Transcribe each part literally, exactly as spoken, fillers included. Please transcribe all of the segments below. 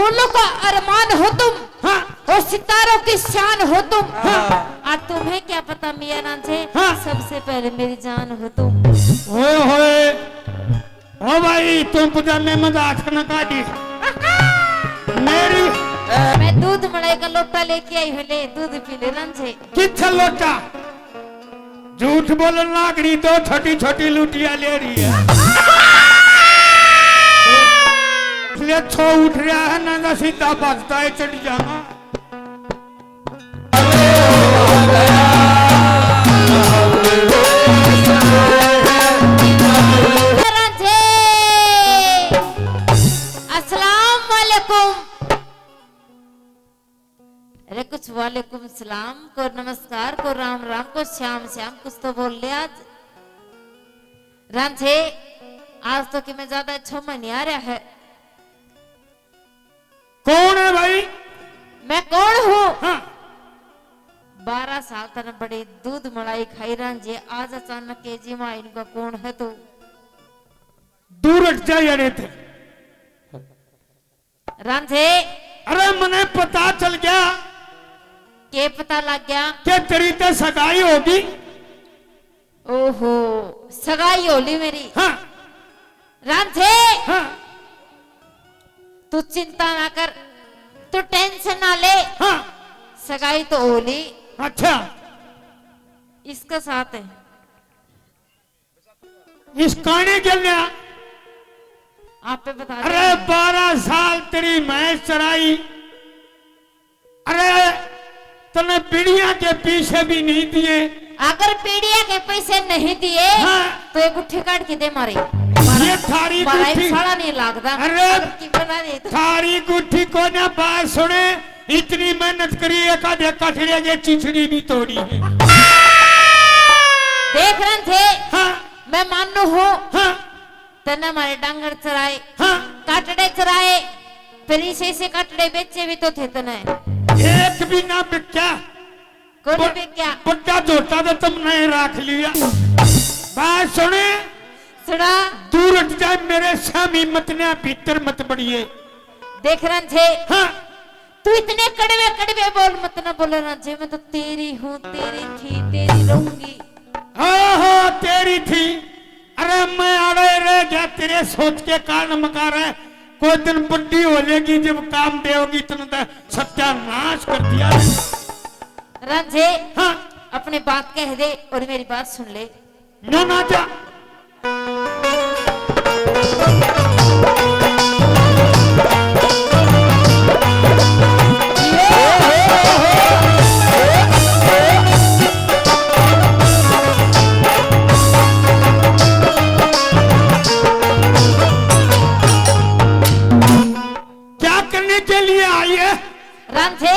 फूलों का अरमान हो तुम, हाँ। और सितारों की शान हो तुम। हाँ। और तुम्हें क्या पता मियाँ रांझे, हाँ। सबसे पहले मेरी जान हो तुम। ओए होए, ओ भाई, तुम पजामे में हाथ न काटी। मेरी मैं दूध मलाई का लोटा लेके आई हूँ, ले दूध पी ले रांझे। कित्थे लोटा? झूठ बोलन लाग रही, दो छोटी छोटी लुटिया ले रही है। इसलिए छो उठ रहा है ना, ना सीधा भजता है, चढ़ जाना। रांझे, अस्सलाम वालेकुम। अरे कुछ वालेकुम सलाम को, नमस्कार को, राम राम को, श्याम श्याम कुछ तो बोल ले आज। रांझे, आज तो कि मैं ज्यादा अच्छा मन नहीं आ रहा है। कौन है भाई? मैं कौन हूँ? हाँ। बारह साल तने बड़ी दूध मलाई खाई रांझे, आज अचानक के जी माँ इनका कौन है तू? दूर हट जा यार थे। रांझे। अरे मने पता चल गया। के पता लग गया? के तेरी ते सगाई होगी। ओहो, सगाई होली मेरी। हाँ। रांझे। हाँ। तू चिंता ना कर, तू टेंशन ना ले। हाँ। सगाई तो होली। अच्छा। इसके साथ है। इस काने के लिया। आप पे बता अरे, बारह साल तेरी मैं चराई। अरे, तने बीड़िया के पैसे भी नहीं दिए। अगर बीड़िया के पैसे नहीं दिए, हाँ। तो एक गुट्ठी काट के दे मारे। ये थारी गुट्ठी साला नहीं लागदा। अरे, अगर की बना दे तो। थारी गुट्ठी को ना बात सुने, इतनी मेहनत करी, एक आधे कटड़े के चिचड़ी भी तोड़ी है। देख रहे थे, हाँ। मैं मानू हूँ। हाँ। तने हमारे डांगर चराए, हाँ। काटड़े चराए, फिर इसे इसे काटड़े बेचे भी तो थे तने। एक भी ना बिक्या। कौन ब-, बिक्या? बड्डा झोटा तो तुमने राख लिया। बात सुने। सुना। दूर हट जाए मेरे सामी मत ना भीतर मत बढ़िए। देख रंझे। हाँ। तू इतने कड़वे कड़वे बोल मत ना बोले रंझे, मैं तो तेरी हूँ, तेरी थी, तेरी रहूंगी। हाँ, हाँ, तेरी थी। अरे मैं आड़े रह गया तेरे सोच के कारण मकार है। कोई दिन बड्डी हो लेगी जब काम देगी तने तो सत्यानाश कर दिया। रांझे, हाँ। अपनी बात कह दे और मेरी बात सुन ले। ना, ना जा। क्या करने के लिए आई है? रांझे।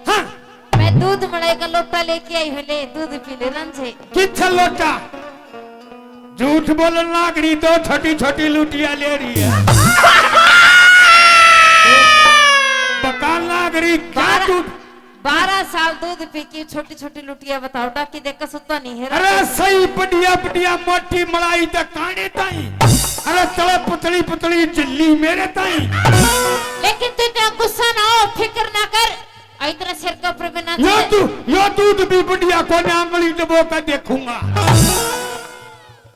हाँ। मैं दूध मलाई का लोटा लेके आई हूँ, ले दूध पी ले रांझे। कित्थे लोटा? झूठ बोलन लाग रही, दो छोटी छोटी लुटिया ले रही है। बकान लाग रही, क्या बारह, झूठ? बारह साल दूध पी के छोटी छोटी लुटिया बताओ, डाकी देख के सुता नहीं है अरे रांझे। सही बढ़िया बढ़िया मोटी मलाई ते काने ताई। अरे तले पतली पतली झिल्ली मेरे ताई। लेकिन तू इतना गुस्सा ना हो, फिक्र ना कर। आ, इतना सिर के ऊपर भी ना यो चढ़े। दू-, यो दूध भी बढ़िया कोने, आंगली दबो के देखूंगा।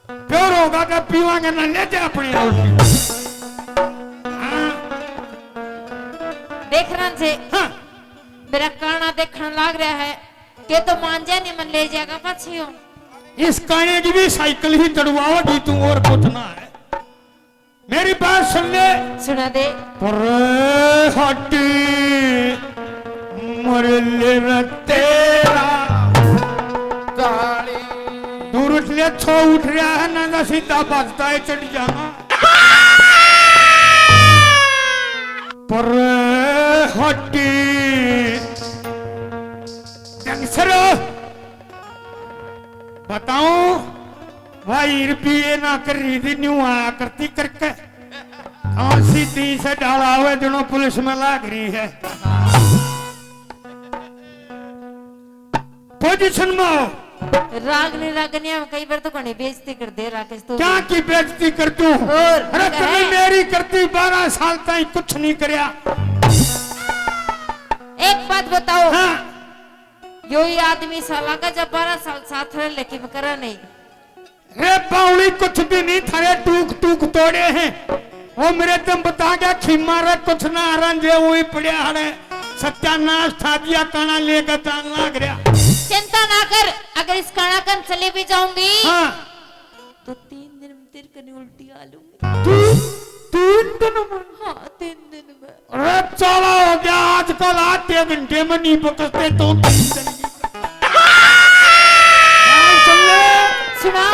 प्योर होगा तो पीवांगे ना, ले जा अपनी रोटी। हाँ। देख रांझे, हाँ। मेरा काना देखण लाग रहा है, के तो मान जा नहीं मन ले जाएगा पाछी हो। इस काने की भी साइकिल ही दड़वाओगी तू, और कुछ ना है। मेरी बात सुन ले। सुना दे। पर हट मर ले न तेरा काली। दूर उठ ले, छो उठ रहा है ना, ना सीधा भजता है चढ़ जाना। पर हट गैंगस्टर बताऊं, भाई रुपये ना कर रही थी, न्यू आया करती करके। और सीधी से डाला हुआ दोनों पुलिस में लाग रही है। पोजीशन में हो। रागनी, रागनिया में कई बार तो घणी बेइज्जती कर दे राकेश तू। क्या की बेइज्जती कर दूं? और अरे क्या तूने है? मेरी करती बारह साल ताई कुछ नहीं करया। एक बात बताओ। हाँ। यो ही आदमी साला का जब बारह साल साथ रह, लेकिन करा नहीं। रे बावली, कुछ भी नहीं, थारे टूक टूक तोड़े हैं। ओ मेरे, तुम बता गया खीमा रे, कुछ ना रंजे, वही पड़े हड़े। सत्यानाश ठा दिया, काना लेकर जान लाग रहा। चिंता ना कर, अगर इस काना कन चली भी जाऊंगी, हाँ। तो तीन दिन में तेरे कने उल्टी आ लूंगी। तू, तीन दिन में? हाँ, तीन दिन में। अरे, चाला हो गया आजकल, आधे घंटे में नहीं पकड़ते तो तीन दिन की। हाँ, सुन ले। सुना।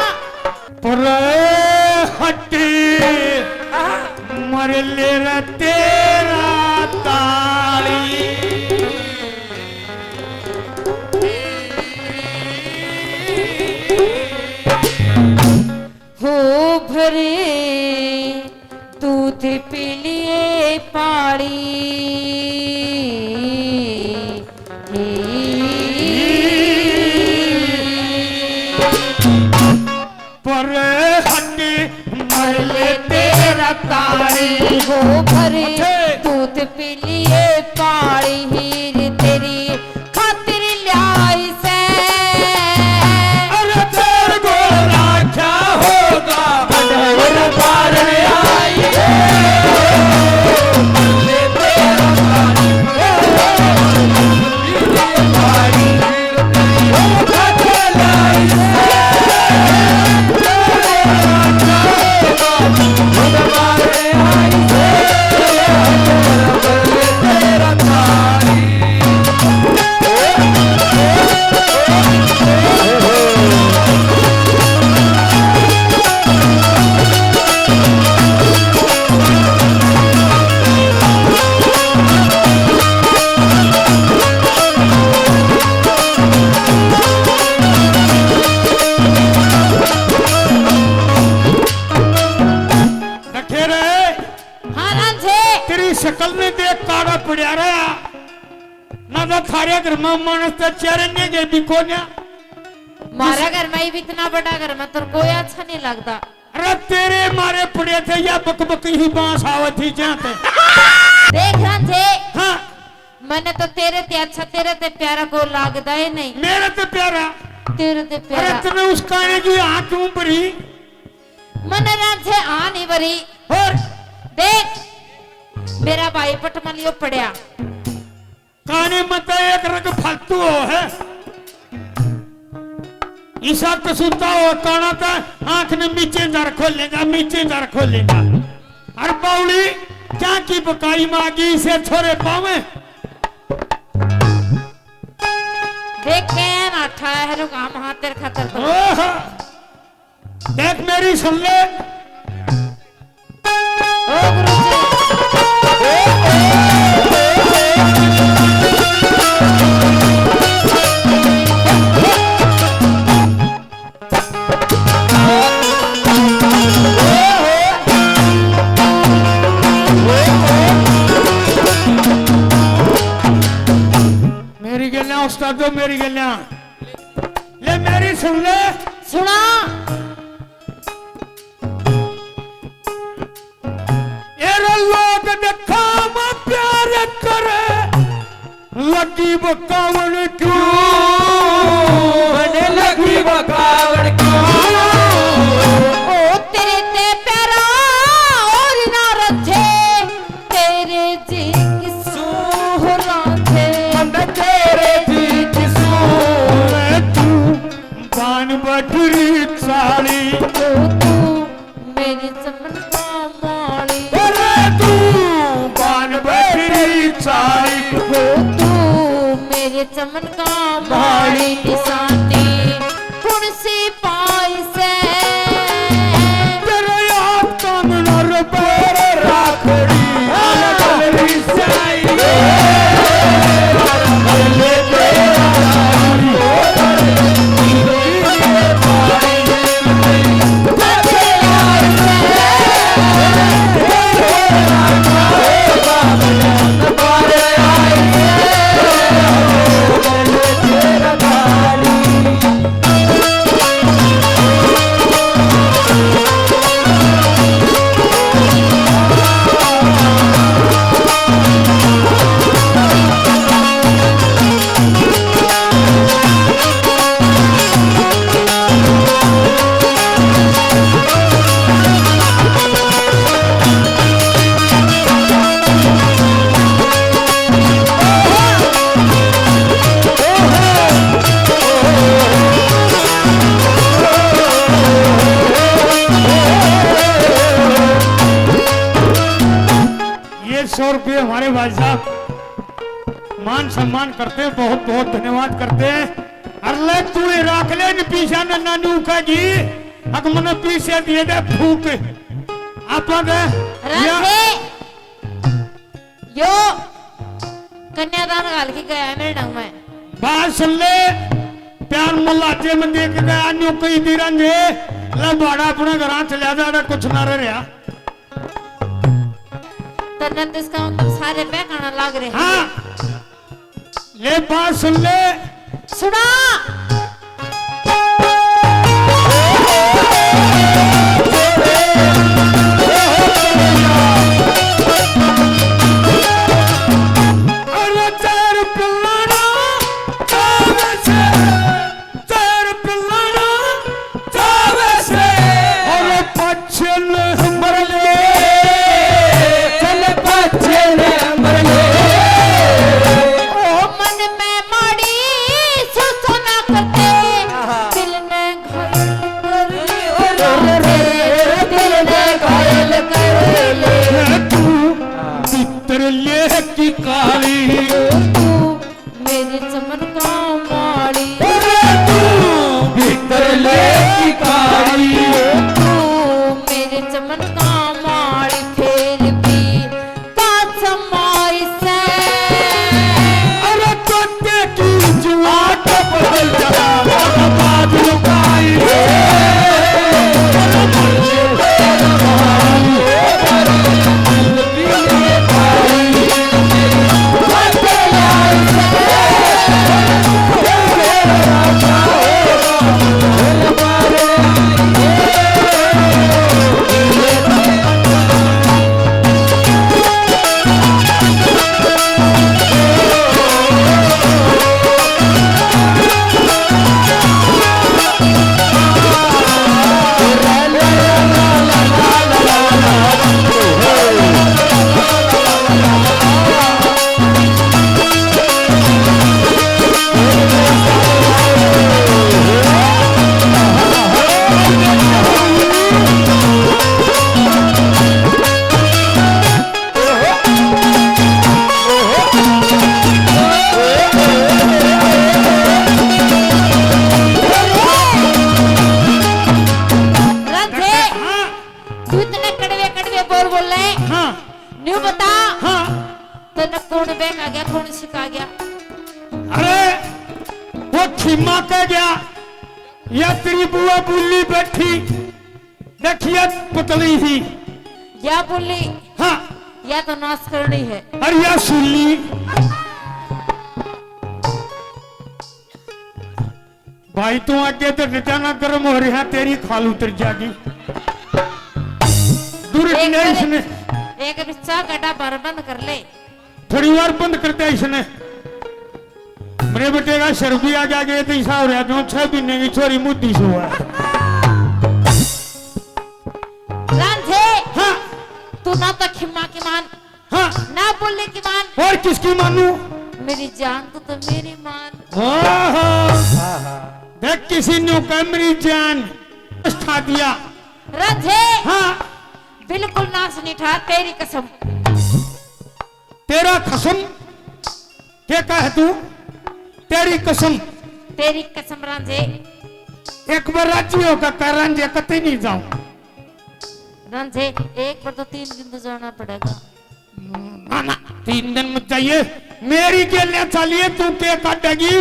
पर हटे मर ले रे तेरा ताली। हो भरे दूध पी लिए पाली। पर हट मर ले तेरा तारी। हो भरे दूध पी लिए पाली, हीर तेरी खातिर ल्याई से। अरे तेरे को राख्या होगा, भंडार पार आई है। रखे रहे। हाँ रांझे। तेरी शकल ने देख काड़ा पड़या रहा। ना तो थारे घर में मानस ते चेहरे ने के भी कोन्या। मारा घर में ही भी इतना बड़ा घर में तेरे कोई अच्छा नहीं लगता। अरे तेरे मारे पड़े थे या बकबक ही बांस आवत थी जहाँ ते। देख रांझे। हाँ। मैंने तो तेरे ते अच्छा, तेरे ते प्यारा को लागदा ही नहीं। मेरे ते प्यारा? तेरे ते प्यारा। अरे तने उस काने की आँख क्यों भरी? मने रांझे आ नहीं भरी। और? देख, मेरा भाई पटमलियो पड़या। काने मत एक रंग फालतू हो है। ईसा कसूता हो काना ता आंख ने मीचे जर खोलेगा, मीचे जर खोलेगा। अरे बावली, क्या की बकाई मागी इसे छोरे पावे? देख के ना ठहरो काम हाथ तेरे खातर तो। ओहो। देख मेरी सुन ले। ओ गुरु जी। मेरी गल्ला उस्तादो, मेरी गल्ला। ले मेरी सुन ले। सुना। एरो लोग दिखावा प्यार करे, लगी बकावन क्यों? मने लगी बकावन क्यों? ओ तेरे ते प्यारा और ना रंझे, तेरे जी किसू हो रांझे। मन तेरे जी किसू। मैं तू बान बटरी चाली। ओ तू मेरी चमन का माली। अरे तू बान बटरी चाली। ओ तू मेरे चमन का माली। निशानी कौन सी पाई से? तेरे याद का मनोर पर राखड़ी। अलग अलग साई। भाई साहब, मान सम्मान करते हैं, बहुत बहुत धन्यवाद करते हैं। अरे ले तू ही राख ले इन पीसा ने, नानू का जी, अक मने पीसे दिए दे फूक। आपा दे या राधे। यो कन्यादान घाल के गया है मेरे ढंग में। बात सुन ले, प्यार मल्लाजे में देख गया, न्यू कही दी रंजे, ले बाड़ा अपने घरां चला जा, कुछ ना रह रहा। तन्ने तो इसका मतलब सारे बहकाना लाग रहे हैं। हाँ। ले बात सुन ले। सुना। अरे चार पिल्लाना चावे से, चार पिल्लाना चावे से। अरे पाछे नंबर ले, चल पाछे नंबर ले। ओ मन में माड़ी सुसना करते, दिल में घायल कर ले, ओ राधे, दिल में घायल कर ले। तू भीतर ले की काली, तू मेरे चमन का माली। अरे तू भीतर ले की काली। तू मेरे चमन का माली, फिर भी का समाई से। अरे तोते की जुआ तो बदल जा, बात लुकाई से। राधे, हाँ। तू इतने कड़वे कड़वे बोल बोल रहे। हाँ। न्यू बता। हाँ। तन्ने कौन बहका गया, कौन सिखा गया? अरे, वो खीमा कह गया, या तेरी बुआ बुल्ली बैठी, देखिए पुतली ही। या बुल्ली? हाँ। या तो नाश करनी है। अरे या सुल्ली। भाई तू आगे तो जाना, गर्म हो रहा, तेरी खाल उतर जागी। दूर एक ने बार इसने एक बिस्सा गड्ढा भर बंद कर ले। थोड़ी बार बंद करते इसने। मेरे बेटे का सर भी आ गया, गए तो ऐसा हो रहा जो छह महीने की छोरी मुद्दी से हुआ है। रांझे, हाँ। तू ना तो खिम्मा की मान, हाँ। ना बोले की मान। और किसकी मानू? मेरी जान तो, तो मेरी मान। ओहो। देख किसी ने कहा मेरी जान, ठा दिया। रांझे। हाँ। बिल्कुल नाश नहीं ठा, तेरी कसम। तेरा खसम? के कहे तू? तेरी कसम। तेरी कसम रांझे। एक बार राजी होकर कह, रांझे कतई नहीं जाऊं। रांझे, एक बार तो तीन दिन तो जाना पड़ेगा। ना, ना, तीन दिन मत जाइए। मेरी गेलियां चलिए, तू के काटेगी?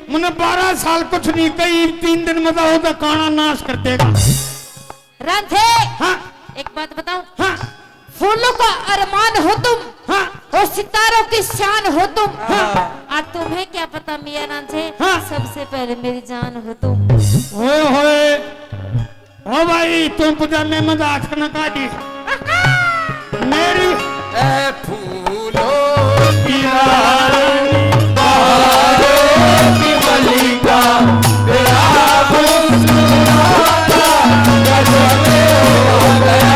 मैंने बारह साल कुछ नहीं कही, तीन दिन में तो होता काना नाश कर देगा। रांझे, हाँ। एक बात बताऊं? हाँ। फूलों का अरमान हो तुम, हाँ। और सितारों की शान हो तुम। हाँ। और तुम्हें क्या पता मियाँ रांझे, हाँ। सबसे पहले मेरी जान हो तुम। ओए होए, ओ भाई, तुम पजामे में हाथ ना काटी। मेरी ए फूलों की रानी, बहारों की मलिका, तेरा मुस्कुराना गजब हो गया।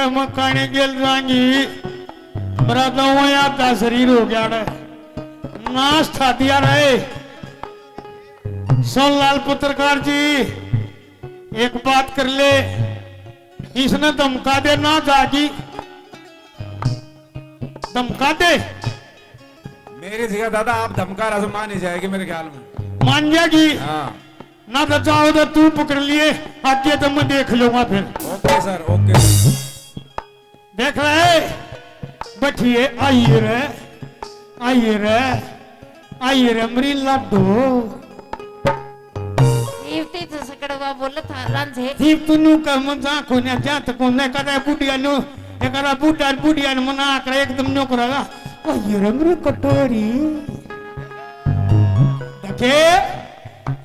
मकाने गेल जाएंगी। मेरा तो वो आधा शरीर हो गया रे। नाश था दिया रे। सोनलाल पत्रकार जी, एक बात कर ले, इसने धमका दे ना जागी, धमका दे। मेरी जगह दादा आप धमका रहा तो मान ही जाएगी मेरे ख्याल में। मान जाएगी? हाँ। ना तो चाहो तो तू पकड़ लिए, आगे तो मैं देख लूंगा फिर। Okay sir, okay sir. देख रहे बैठिए, आइए रे, आइए रे, आइए रे मरी लाडो। इवती तो सकड़वा बोल था रांझे। जीव तू नू कह मन जा कोने जात कोने करे बुढ़िया नु, एकरा बुढ़ा बुढ़िया ने मना कर एकदम न्यू करेगा। आइए रे मरी कटोरी। देखे,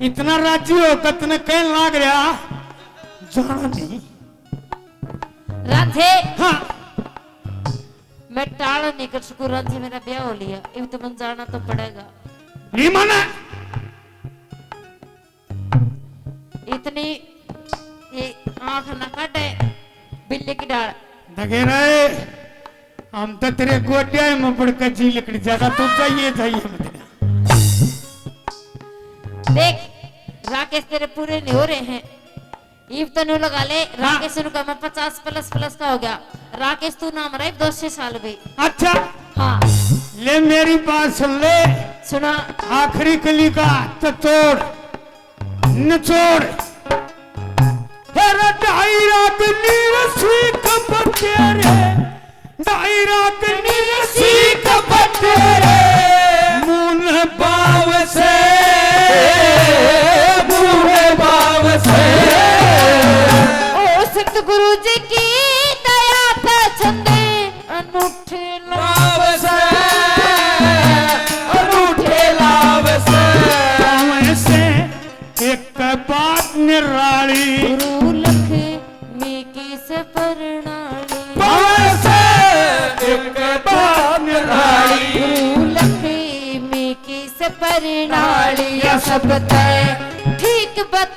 इतना राजी हो, कतने कहन लाग रहा, जाना नहीं। रांझे। हाँ। मैं टाल नहीं कर सकूं रांझे, मेरा ब्याह हो लिया, इब तो मन जाना तो पड़ेगा। नहीं माना। इतनी ये आंख ना काटे बिल्ली की डाल। दगेरा, हम तो तेरे गोड्या में पड़ के जी लिकड़ जाता, तू जाइए, जाइए मत। देख, राकेश तेरे पूरे नहीं हो रहे हैं। इब तनु लगा ले, हाँ। राकेश नु कहा मैं पचास प्लस प्लस का हो गया। राकेश तू ना मरा, इब दो सौ साल भी। अच्छा। हाँ। ले मेरी बात सुन ले। सुना। आखिरी कली का तो तोड़, निचोड़। अरे ढाई रात नीर सी कपट रे, ढाई रात नीर सी कपट रे, मुन बाव से, मुन बाव से। ओ सतगुरु जी की दया पे छंदे अनूठे लाव से, अनूठे लाव से। पावे से एक बात निराली। गुरु लक्ष्मी की सपरनाली। पावे से एक बात निराली। गुरु लक्ष्मी की सपरनाली। या सब तय ठीक बता